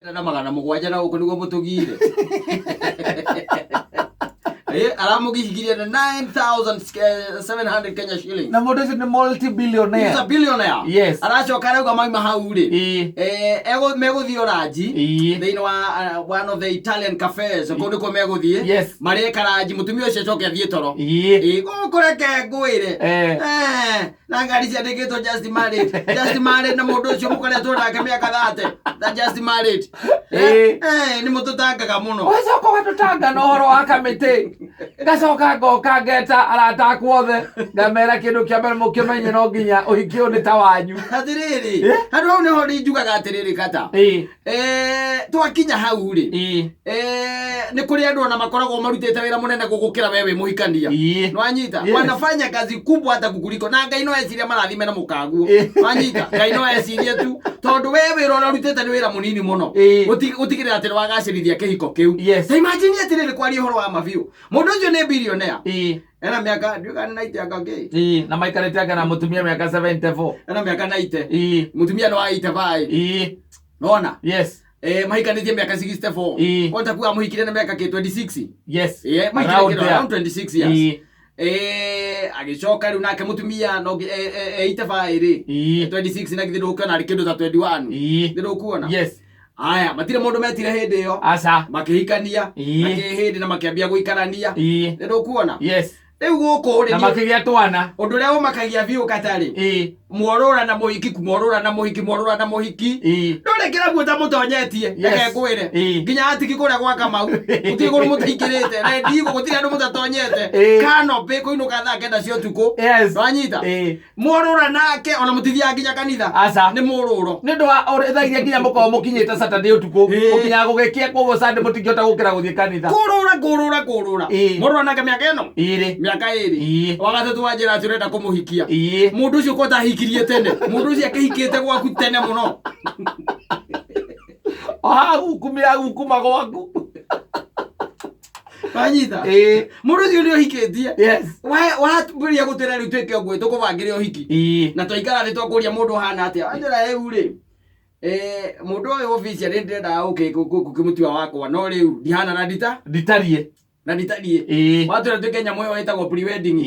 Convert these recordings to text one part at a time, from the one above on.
Na 700 na gũkũ nĩguo mũtũgire. Aramũgihigirie na 9700 Kenya shillings. Na mũndũ ũcio nĩ multi billionaire. He's a billionaire. Yes. Aracoka arauga mauma hau rĩ, megũthiĩ oranji thĩinĩ wa one of the Italian cafes, kũu nĩkuo megũthiĩ. Marĩe karanji, mũtumia ũcio acoke athiĩ toro. Gũkũ reke ngwĩre. Na ngari ciandĩkĩtwo just married, just married, na mũndũ ũcio mũkoretwo nake mĩaka 30 na just married. Nĩ mũtũtangaga mũno. Ũgacoka ũgatũtanga na ũhoro wa kamĩtĩ, ngacoka ngoka ngeta arata akwa othe, ngamera kĩndũ kĩa mbere mũkĩmenye no nginya ũhiki ũyũ nĩ ta wanyu. Atĩrĩrĩ, handũ hau nĩho njugaga atĩrĩrĩ, kata twakinya hau rĩ, nĩ kũrĩ andũ ona makoragwo marutĩte wĩra mũnene gũgũkĩra we wĩ mũhikania. Nwanyita? Yes. Wanafanya kazi kubwa hata kukuliko, na Ngai no eciria marathime na mũkaguo. Nwanyita? Ngai no ecirie tu tondũ we wĩra ũrĩa ũrutĩte nĩ wĩra mũnini mũno gũtigĩrĩra atĩ nĩwagacĩrithia kĩhiko kĩu. Ta imagine atĩrĩrĩ, kwaria ũhoro wa mabiũ, mũndũ ũcio nĩ billionaire, ena mĩaka ndiũĩ kana nĩ 90 anga kĩ. Na maikarĩte anga na mũtumia mĩaka 74. Ena mĩaka 90. Mũtumia nĩ wa 85. Nona? Mahikanĩtie mĩaka 64. Kwanta kuga mũhikire na mĩaka kĩ 26. Yes. Mahikanĩtie Around there. around 26 years. Agĩcoka rĩu nake mũtumia no 85 rĩ, 26 na githĩ ndũkuona arĩ kĩndũ ta 21? Githĩ ndũkuona? Yes. Aya, matirĩ mũndũ metire hĩndĩ ĩyo. Aca. Makĩhikania na kĩhĩndĩ na makĩambia gũikarania. Nĩ ndũkuona? Yes. Rĩu gũkũ rĩ, Na makĩgĩa twana. Ũndũ ũrĩa ũmakagia biũ katarĩ, mworũra na mũhiki, mworũra na mũhiki, mworũra na mũhiki, ndũrĩ kĩrabu ũtamũtonyetie. Reke ngwĩre, nginya atiki kũrĩa gwa Kamau gũtirĩ kũndũ mũtaingĩrĩte, rendigo gũtirĩ andũ mũtatonyete, canopy kũinũka thaa 9 cia ũtukũ. Nwanyita? Mworũra nake ona mũtithiaga nginya kanitha. Aca. Nĩ mũrũro. Nĩ ũndũ wa ũrĩa thaa iria nginya mũkoragwo mũkinyĩte Saturday ũtukũ, mũkinyaga gũgĩkĩa, koguo Sunday mũtingĩhota gũkĩra gũthiĩ kanitha. Kũrũra, kũrũra, kũrũra. Mũrũra nake mĩaka ĩno 2. Mĩaka 2. Wa gatatũ wanjĩra atĩ ũrenda kũmũhikia. Mũndũ ũcio ko atahikirie tene, mũndũ ũcio akĩhikĩte gwaku tene mũno. O haha gukumĩra gukuma gwaku. Wanyita? Mũndũ ũcio nĩ ũhikĩtie. Wambĩrĩria gũtwĩra rĩu twĩke ũguo, tũkũbangĩre ũhiki. Na twaikara thĩ twakũria mũndũ ũhana atĩa, wanjĩra rĩu rĩ, mũndũ ũyũ officially ndĩrendaga gũkĩmũtua wakwa, no rĩu ndihana na ndita Nditariĩ. Na nditariĩ. Watwĩra twĩke nyamũ ĩyo ĩtagwo pre-wedding.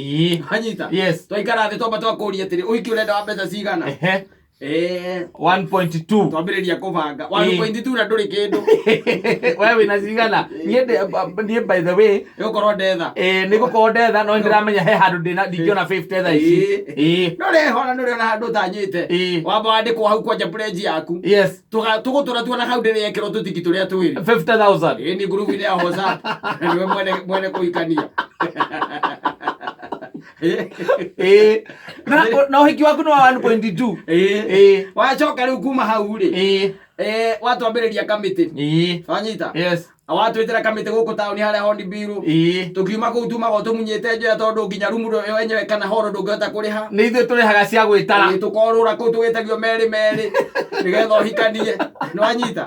Wanyita? Yes. Twaikara thĩ twamba twakũria atĩrĩ, ũhiki ũrenda wa mbeca cigana? 1.2. Twambĩrĩria kũbanga 1.2 na ndũrĩ kĩndũ. We wĩna cigana? Niĩ by the way, Nĩgũkorwo ndetha. Nĩ gũkorwo ndetha, no nĩndĩramenya he handũ ndĩna ndingĩona 50 thaa ici. No rehona nĩ ũrĩona handũ ũtanyĩte. Wamba wandĩkwo hau kwanja pledge yaku. Tũgũtũra tuona hau ndĩrĩekĩrwo tũtiki tũrĩa twĩrĩ. 50,000. Ĩĩ, nĩ ngurubu-inĩ ya WhatsApp. Nĩwe mwene kũhikania. Na ũhiki waku nĩ wa 1.2. Wacoka rĩu kuma hau rĩ, watwambĩrĩria kamĩtĩ. Wanyita? Yes. Watwĩtĩra kamĩtĩ gũkũ taũni harĩa Hornbill. Tũkiuma kũu tumaga tũmunyĩte njoya, tondũ nginya rumu yenyewe kana horo ndũngĩhota kũrĩha. Nĩ ithuĩ tũrĩhaga cia gwĩtara. Tũkorũra kũu tũgĩtagio merĩ merĩ nĩgetha ũhikanie. Nĩwanyita?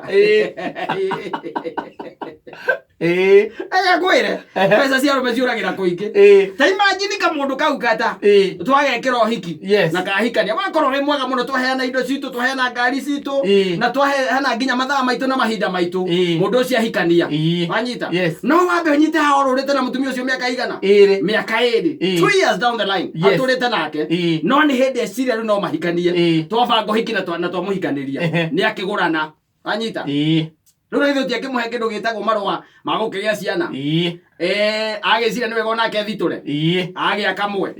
Aya ngwĩre, mbeca cia arũme ciũragĩra kũingĩ. Ta imagine kamũndũ kau kata twagekĩra ũhiki na kahikania, wakorwo wĩ mwega mũno, twaheana indo citũ, twaheana ngari citũ, na twaheana nginya mathaa maitũ na mahinda maitũ. Mũndũ ũcio ahikania. Wanyita? Yes. No wambe ũnyite haha, ũrũrĩte na mũtumia ũcio mĩaka igana? 2. Mĩaka 2. 2 years down the line, atũrĩte nake, no nĩ hĩndĩ eciria rĩu no mahikanie. Twabanga ũhiki na twamũhikanĩria, nĩ akĩgũrana. Wanyita? Rĩu na ithuĩ tũtiakĩmũhe kĩndũ gĩtagwo marũa ma gũkĩgĩa ciana. Agĩciria nĩ wega onake thitũre, agĩa kamwe.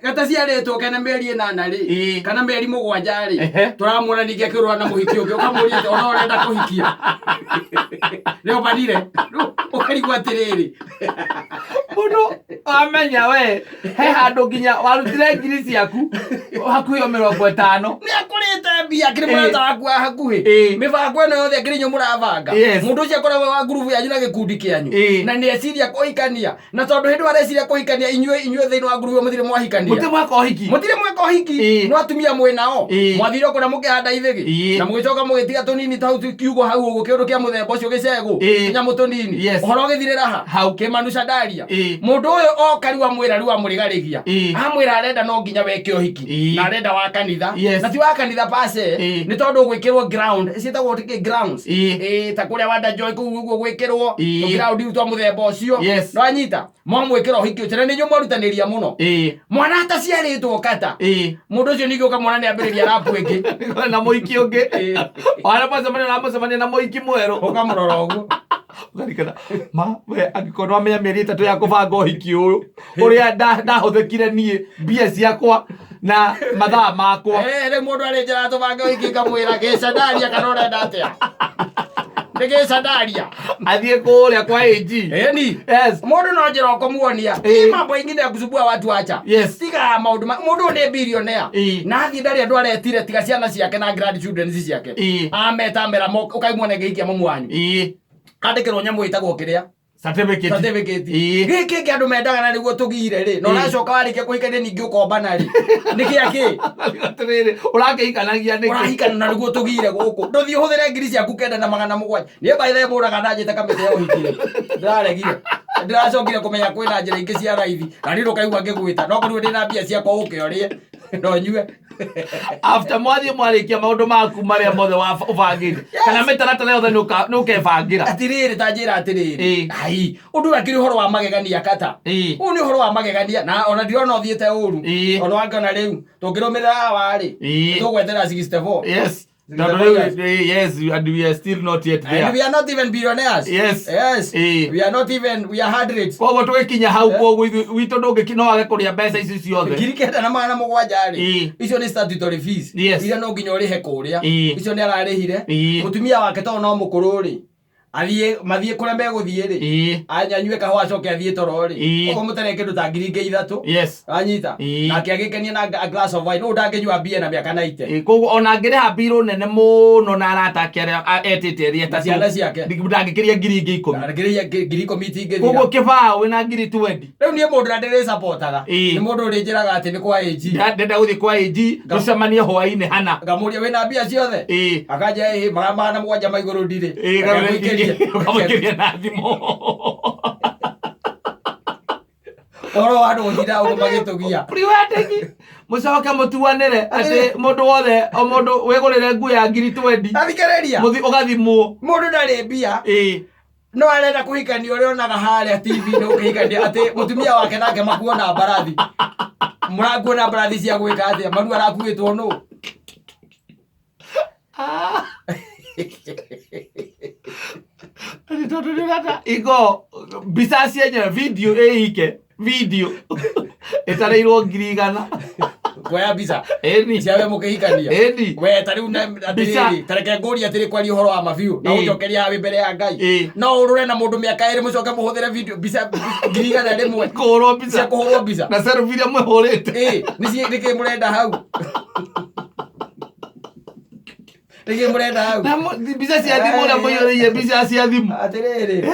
Gataciarĩtwo kena mĩeri 8 rĩ, kana mĩeri 7 rĩ, tũramuona ningĩ akĩũrũra na mũhiki ũngĩ, ũkamũria atĩ ona ũrenda kũhikia nĩ ũbanire. Rĩu ũkarigwo atĩrĩrĩ, Mũndũ wamenya we he handũ nginya warutire ngiri ciaku hakuhĩ o 50. Nĩ akũrĩte mbia, akĩrĩ mũrata waku wa hakuhĩ. Mĩbango ĩno yothe akĩrĩ inyuĩ mũrabanga. Mũndũ ũcio akoragwo wa ngurubu yanyu na gĩkundi kĩanyu, na nĩ eciria kũhikania, na tondũ hĩndĩ ĩyo areciria kũhikania, inyuĩ thĩinĩ wa ngurubu ĩyo mũtirĩ. Mwahikania. Mũtirĩ mweka ũhiki. Mũtirĩ mweka ũhiki. No atumia mwĩ nao. Mwathire kũrĩa mũkĩhanda ithĩgĩ. Na mũgĩcoka mũgĩtiga tũnini tau kiugo hau ũguo, kĩũndũ kĩa mũthemba ũcio gĩcegũ. Tũnyamũ tũnini. Ũhoro ũgĩthirĩra ha? Hau. Kĩmanu Chandaria. Mũndũ ũyũ oka rĩu amwĩra, rĩu amũrĩgarĩgia. Amwĩra arenda no nginya weke ũhiki. Na arenda wa kanitha. Na ti wa kanitha pase. Nĩ tondũ ũgwĩkĩrwo ground. Ciĩtagwo kĩ grounds? Ta kũrĩa Wanda Joy kũu ũguo gwĩkĩrwo. Tũ ground twa mũthemba ũcio. Nĩwanyita? Mwamwĩkĩra ũhiki ũcio na nĩ inyuĩ mwarutanĩria mũno. Mwana ataciarĩtwo kata. Mũndũ ũcio ningĩ ũkamwona nĩ ambĩrĩria rapu ĩngĩ. Na mũhiki ũngĩ. Ona mwacemania ũramũcemania na mũhiki mwerũ. Ũkamũrora ũguo. Ũkarikana, ma we angĩkorwo nĩwamenya mĩeri 3 ya kũbanga ũhiki ũyũ ũrĩa ndahũthĩkire niĩ mbia ciakwa na mathaa makwa. Rĩu mũndũ arĩ njĩra tũbange ũhiki ngamwĩra gĩcandaria kana ũrenda atĩa? Nĩ gĩcandaria. Athiĩ kũrĩa kwa AG. Ĩni. Mũndũ no njĩra ũkũmuonia. Mambo ingine ya kusumbua watu acha. Tiga maũndũ ma mũndũ ũyũ nĩ billionaire. Na athiĩ ndarĩ andũ aretire tiga ciana ciake na grandchildren ciake. Ameta amera ũkaimwona ngĩhikia mamu wanyu. Andĩkĩrwo nyamũ ĩtagwo kĩrĩa? Certificate. Certificate. Gĩkĩ kĩngĩ andũ mendaga na nĩguo tũgire rĩ. Na ũracoka warĩkia kũhikania ningĩ ũkombana rĩ. Nĩ kĩa kĩ? Atĩrĩrĩ, ũrakĩhikanagia nĩkĩ? Ũrahikana na nĩguo tũgire gũkũ. Ndũthiĩ ũhũthĩre ngiri ciaku 97. Niĩ by the way mũraga na njĩte kamĩtĩ ya ũhiki rĩ. Ndĩraregire. Ndĩracokire kũmenya kwĩna njĩra ingĩ cia raithi. Na niĩ ndũkaigua ngĩgwĩta. No korirwo ndĩna mbia ciakwa ũke ũrĩe. Na ũnyue. After mwathiĩ mwarĩkia maũndũ maku marĩa mothe ũbangĩte. Kana mĩtaratara yothe nĩ ũkebangĩra. Atĩrĩrĩ, ta njĩra atĩrĩrĩ. Ai, ũndũ ũyũ akĩrĩ ũhoro wa magegania kata. Ũyũ nĩ ũhoro wa magegania na ona ndirona ũthiĩte ũru. Ona wangĩona rĩu tũngĩrũmĩrĩra hawa rĩ, tũgwetera 64. Tondũ rĩu, yes, and we are still not yet there. And we are not even billionaires. Yes. We are not even, we are hundreds. Koguo tũgĩkinya hau, koguo ithuĩ witũ ndũngĩki no wage kũrĩa mbeca ici ciothe. 9700 rĩ, icio nĩ statutory fees. Iria no nginya ũrĩhe kũrĩa. Icio nĩ ararĩhire. Mũtumia wake tondũ no mũkũrũ rĩ, athiĩ mathiĩ kũrĩa megũthiĩ rĩ, anyue kahũa acoke athiĩ toro rĩ. Ũguo mũtarĩ kĩndũ ta ngiri ingĩ 3. Wanyita? Nake agĩkenia na a glass of wine. Ũũ ndangĩnyua mbia na mĩaka 90. Koguo ona angĩrĩha mbirũ nene mũno na arata ake arĩa etĩte erĩ Na atatũ, ciana ciake. Ndangĩkĩria ngiri ingĩ 10. Ndangĩkĩria ngiri 10 itingĩthira. Koguo kĩbaũ wĩna ngiri 20. Rĩu niĩ mũndũ ũrĩa ndĩrĩcapotaga, nĩ mũndũ ũrĩnjĩraga atĩ nĩ kwa AG. Ndenda gũthiĩ kwa AG, tũcemanie hwaĩ-inĩ hana. Ngamũria wĩna mbia ciothe? Akanja ĩĩ, 700 ma igũrũ ndirĩ. Reke ngũikĩrie. Ũkamũikĩria na thimũ. Ũhoro wa andũ gũtinda ũguo magĩtũgia. Pre-wedding. Mũcoke mũtuanĩre atĩ mũndũ wothe, o mũndũ wĩgũrĩre nguo ya ngiri 20. Athikĩrĩria. Mũthi ũgathimwo. Mũndũ ndarĩ mbia. No arenda kũhikania ũrĩa onaga harĩa TV-inĩ ũkĩhikania atĩ mũtumia wake nake makuo na mbarathi. Mũrakuo na mbarathi cia gwĩka atĩa? Manu arakuĩtwo nũ? Atĩ tondũ nĩ ũrata ingo mbica cienyewe video ĩike video ĩtarĩirwo ngiri 100. Kuoya mbica. Ĩni. Cia we mũkĩhikania. Ĩni. We ta rĩu Mbica. atĩrĩrĩ, ta reke ngũrie atĩrĩ kwaria ũhoro wa mabiũ na ũnjokerie haha wĩ mbere ya Ngai. No ũrũre na mũndũ mĩaka 2 mũcoke mũhũthĩre video mbica ngiri 100. Kũhũrwo mbica. Cia kũhũrwo mbica. Na selfie iria mwĩhũrĩte. Nĩkĩ mũrenda hau? Nĩkĩ mũrenda hau? Na mbica cia thimũ ũrĩa mũiyũrĩire mbica cia thimũ. Atĩrĩrĩ.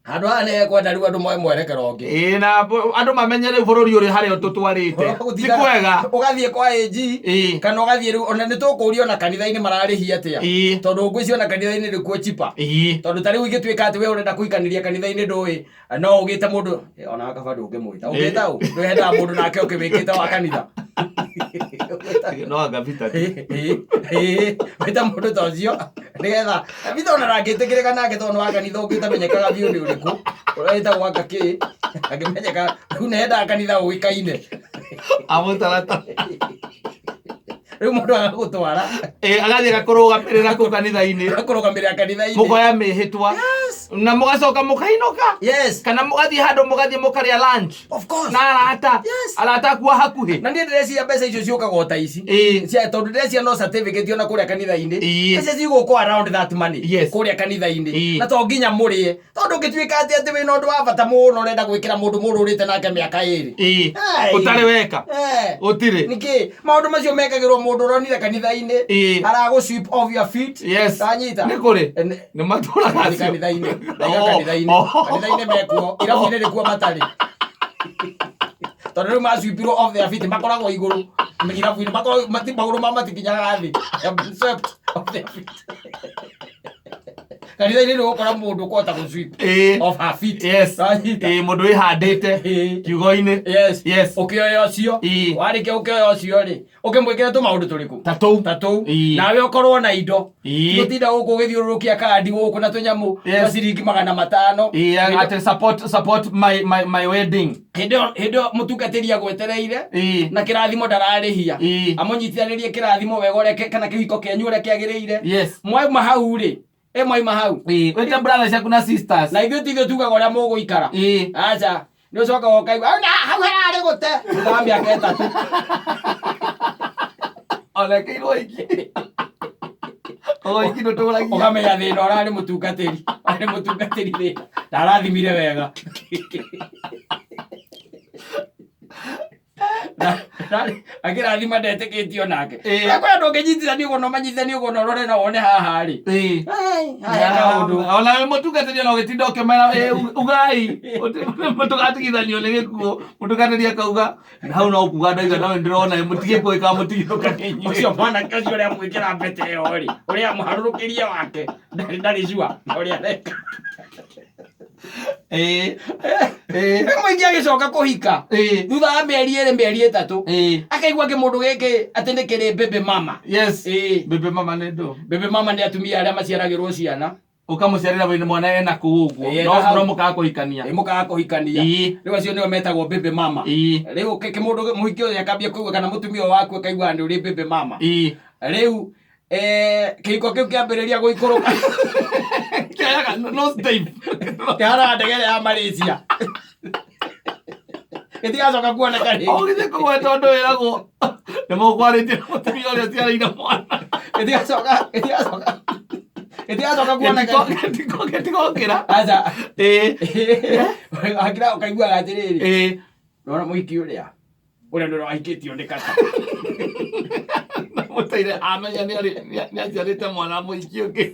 Handũ haha nĩ hekwenda rĩu andũ moe mwerekero ũngĩ. Na andũ mamenye rĩu bũrũri ũrĩ harĩa ũtũtwarĩte. Ti kwega. Ũgathiĩ kwa AG, kana ũgathiĩ rĩu, ona nĩ tũkũũria ona kanitha-inĩ mararĩhia atĩa. Tondũ ngwĩciria ona kanitha-inĩ nĩkuo cheaper. Tondũ ta rĩu ingĩtuĩka atĩ we ũrenda kũhikanĩria kanitha-inĩ ndũĩ, no ũgĩte mũndũ, ona kaba ndũngĩmwĩta. Ũngĩta ũ? Ndwĩhendaga mũndũ nake ũkĩwĩkĩte wa kanitha. No anga Peter tu. Wĩta mũndũ ta ũcio, nĩgetha Peter ona ndangĩtĩkĩrĩka nake tondũ nĩ wa kanitha ũngĩ ũtamenyekaga biũ nĩ ũrĩkũ. Ũrĩa wĩtagwo anga kĩ, angĩmenyeka, rĩu nĩendaga kanitha ũĩkaine. Amũtaratara. Rĩu mũndũ agagũtwara. Agathiĩ agakũrũgamĩrĩra kũu kanitha-inĩ. Agakũrũgamĩrĩra kanitha-inĩ. Mũkoya mĩhĩtwa. Na mũgacoka mũkainũka. Kana mũgathiĩ handũ mũgathiĩ mũkarĩa lunch. Of course. Na arata. Arata aku a hakuhĩ. Na niĩ ndĩreciria mbeca icio ciũkaga o ta ici. Cia, tondũ ndĩreciria no certificate ona kũrĩa kanitha-inĩ. Mbeca cigũka around that money. Kũrĩa kanitha-inĩ. Na to nginya mũrĩe. Tondũ ũngĩtuĩka atĩ wĩna ũndũ wa bata mũno ũrenda gwĩkĩra mũndũ mũrũrĩte nake mĩaka 2. Hey. Ũtarĩ weka. Gũtirĩ. Nĩkĩ? Maũndũ macio mekagĩrwo mũndũ ũronire kanitha-inĩ. Aragũ sweep off your feet. Ndanyita. Nĩ kũrĩ? Nĩ matũraga Nĩ acio. kanitha-inĩ. Ndaiga kanitha-inĩ. Kanitha-inĩ mekuo. Irabu-inĩ nĩkuo matarĩ. Tondũ rĩu maswipirwo off their feet, makoragwo igũrũ irabu-inĩ, makoragwo magũrũ mao matikinyaga thĩ. They have been swept off their feet. Kanitha-inĩ nĩ ũgũkora mũndũ ũkũhota gũ sweep off her feet. Wanyita? Ĩĩ, mũndũ wĩhandĩte kiugo-inĩ. Yes. Yes. Ũkĩoya ũcio. Warĩkia gũkĩoya ũcio rĩ, ũkĩmwĩkĩre tũmaũndũ tũrĩkũ? Ta tũu. Ta tũu. Nawe ũkorwo na indo. Gũtinda gũkũ ũgĩthiũrũrũkia kandi gũkũ na tũnyamũ twa ciringi 500. Ĩĩ, atĩ support my wedding. Hĩndĩ ĩyo mũtungatĩri agwetereire na kĩrathimo ndararĩhia. Amũnyitithanĩrie kĩrathimo wega ũrĩa kana kĩhiko kĩanyu ũrĩa kĩagĩrĩire. Mwauma hau rĩ, mwauma hau. Wĩte brothers ciaku na sisters. Na ithuĩ ti ithuĩ tugaga ũrĩa mũgũikara. Aca. Nĩ ũcokaga ũkaigua, "Au na hau hararĩ gũte." Thutha wa mĩaka 3. Ona ĩkĩirwo iki. O iki ndũtũragia. Ũkamenya thĩna ũrarĩ mũtungatĩri. Arĩ mũtungatĩri thĩna. Ndarathimire wega. Akĩrathima ndetĩkĩtio nake. Kwĩ andũ ũngĩnyitithania ũguo na ũmanyitithanie ũguo na ũrore na wone haha rĩ. Haha he kaũndũ. Ona wĩ mũtungatĩri ona ũgĩtinda ũkĩmera, ugai, mũtũgatigithanio nĩ gĩkuũ. Mũtungatĩri akauga, hau no kuga ndauga no ndĩrona mũtige gwĩka mũtigithũkanie inyuĩ. Ũcio mwanake ũcio ũrĩa amwĩkĩra mbete ĩyo rĩ, ũrĩa mũharũrũkĩrie wake, ndarĩ sure na ũrĩa areka. Rĩu mũingĩ agĩcoka kũhika thutha wa mĩeri 2, mĩeri 3, akaigua kĩmũndũ gĩkĩ atĩ nĩ kĩrĩ baby mama. Yes. Baby mama nĩ ndũ? Baby mama nĩ atumia arĩa maciaragĩrwo ciana. Ũkamũciarĩra wĩna mwana ena kũu ũguo. Ĩĩ, No na hau. no mũkaga kũhikania. Ĩĩ, mũkaga kũhikania. Rĩu acio nĩo metagwo baby mama. Rĩu kĩmũndũ mũhiki ũyũ akambia kũigua kana mũtumia ũyũ waku akaigua nĩ ũrĩ baby mama. Rĩu kĩhiko kĩu kĩambĩrĩria gũikũrũka. Kĩoyaga nose dive. Kĩhanaga ndege ĩrĩa ya Malaysia. Gĩtigacoka kuoneka rĩngĩ. Ũgĩthiĩ kũgweta ũndũ wĩragwo nĩ mũkwarĩtie na mũtumia ũrĩa ũciarĩire mwana. Gĩtigacoka, gĩtigacoka. Gĩtigacoka kuoneka. Gĩtigokĩra. Aca. Akĩra ũkaiguaga atĩrĩrĩ. Nĩwona mũhiki ũrĩa? Ũrĩa nĩ wahikĩtio nĩ kata. Mũteire amenya nĩ aciarĩte mwana mũhiki ũngĩ.